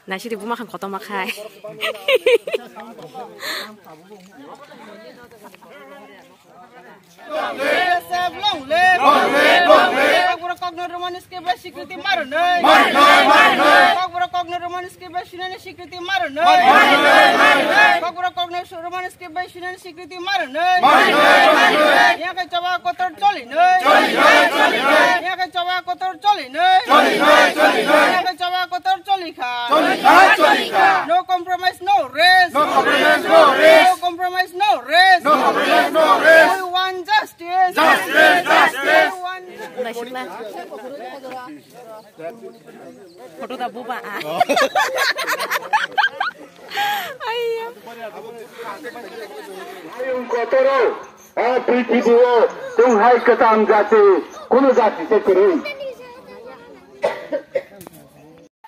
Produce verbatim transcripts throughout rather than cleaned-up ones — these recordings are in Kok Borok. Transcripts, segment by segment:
Naisidi buma khan kotorma khai. Long live! Long live! Long live! Kokborok kokno Roman script bai sikriti marinai. Marinai, marinai. Kokborok kokno Roman script bai sinani sikriti marinai. Marinai, marinai. Kokborok kokno Roman script bai sinani sikriti marinai. Marinai, marinai. Yakai choba kotor cholinai. Cholinai, cholinai. Yakai choba kotor cholinai. Cholinai, cholinai. Yakai choba kotor cholikha. Cholikha, cholikha. No compromise, no rest. No compromise, no rest. No compromise, no rest. No compromise, no rest. We want justice. Justice, justice. We want justice. Photo da buba. Ayya. Kotoro, a prithibi o, tonghai kwtam jati, kuno jati se kwrwi.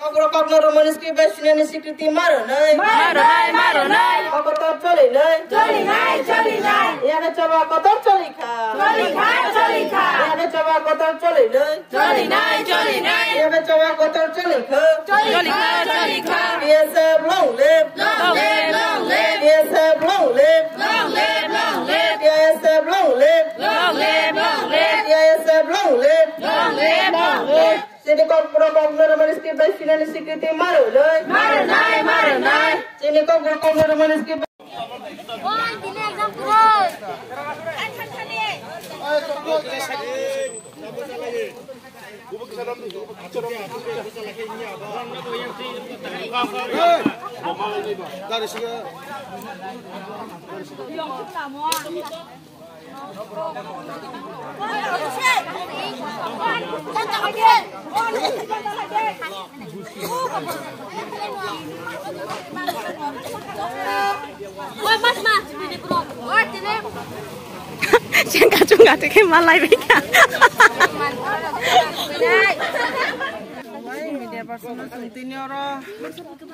Kokborok kokno Roman script bai sinani sikriti marinai. Marinai, marinai. Kotor cholinai. Cholinai, cholinai. Yakai choba kotor cholikha. Cholikha, cholikha. Yakai choba kotor cholinai. Cholinai, cholinai. Yakai choba kotor cholikha. Cholikha, cholikha. T S F long live. Long live, long live. T S F long live. Long live, long live. T S F long live. Long live, long live. T S F long live. Long live, long live. Chini kokborok kokno Roman script bai sinani sikriti marinai. Marinai, marinai. Chini kokborok kokno Roman script bai. Chengka chungka twi khe malai bai kha. Media person no chwng tini oro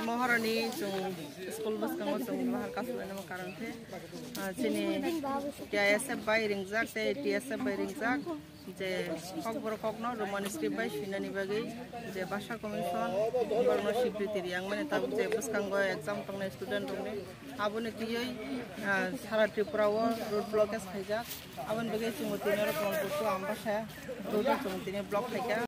Maharani chwng school bwskango chwng bahar kasu karon khe. Ah, chini T I S F bai ringjak tei T S F bai ringjak je kokborok kokno Roman script bai swinani bagwi je Bhasha Commission borokno sikriti riyang mani tabuk je bwskango exam tongnai student rokni aboni twiwi, ah, sara Tripura o road blockage khaijak. Aboni bagwi chwng tini oro Kamalpur to Ambasa road o chwng tini block khaikha.